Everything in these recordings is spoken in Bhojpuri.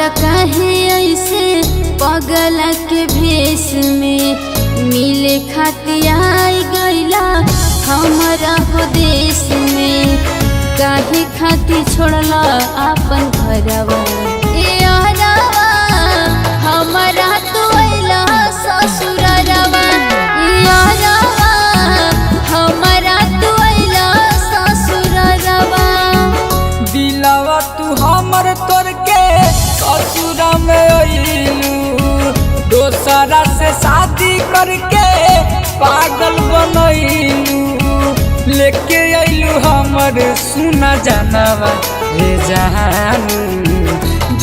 आवतार काहे ऐसे पगल के भेष में, मिले खातिर आई गइला हमारा हो देश में। काहे खातिर छोड़ला आपन घरवा ए यारवा, हमारा तू अइला ससुरवा। ए यारवा, हमारा तू अइला ससुरवा। दिलावा तू हमर तोर के ससुरा में अइलू, दोसरा से शादी करके पागल बनैलू। लेके अइलू हमर सुना जानवा रे जानू,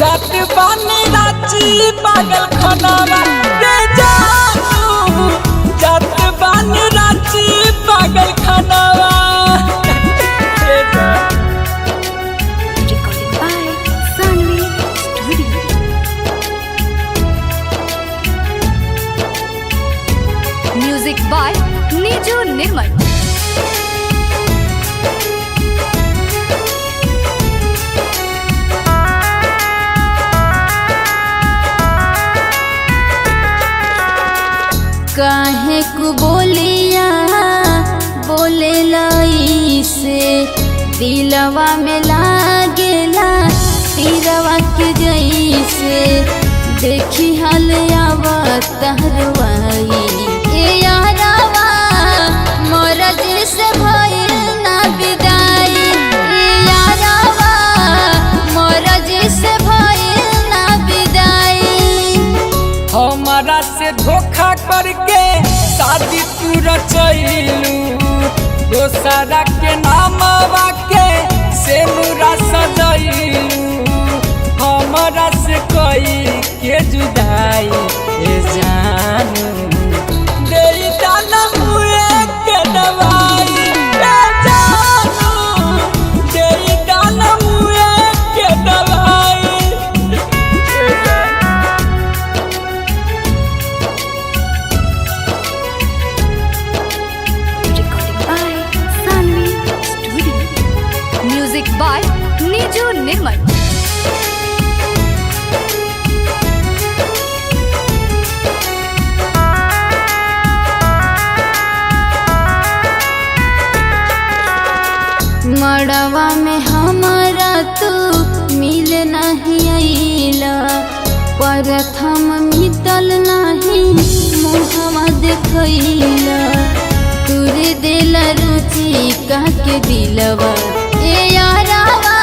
जात बानी रांची पागल खनावा रे जानू, जात बानी रांची पागल खनावा रे जानू। Recording by Sanvi Studio. Music by Niju Nirmal. काहे को बोलिया बोले से, दिलवा में लागेला तीरवा के जैसे। देखी हाल आवतरवाई ए यारवा, मोर जैसे भइल ना विदाई। ए यारवा, मोर जैसे भइल ना विदाई। हमारा से धोखा करके शादी तू रचैलू, दोसरा के नामवा के सेनुरा सजैलू। हमारा से कई के जुदाई ए जानू, दे दाना मुए के दवाई ए जानू, दे दाना मुए के दवाई ए जानू। Recording by Sanvi Studio. Music by Niju Nirmal. मड़वा में हमारा तू मिल नहीं अइला, प्रथम मितल नहीं मुहवा देखैला। तुरे दिल रुचि का के दिलवा ए यारवा,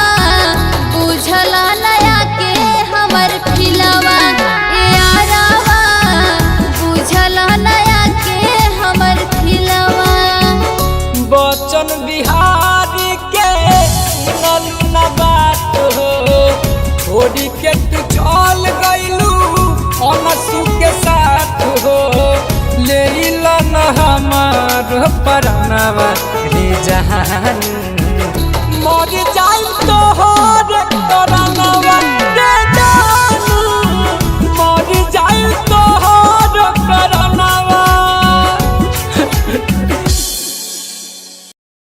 बुझला नया के हमर फिलवा। ए यारवा, बुझला नया के हमर फिलवा। बचन बिहारी के सुनलू न बात हो, छोड़ी के तू चल गइलू अनसु के साथ हो। ले न हमार परनवा रे जहान, मर जाई तोहर करनवा।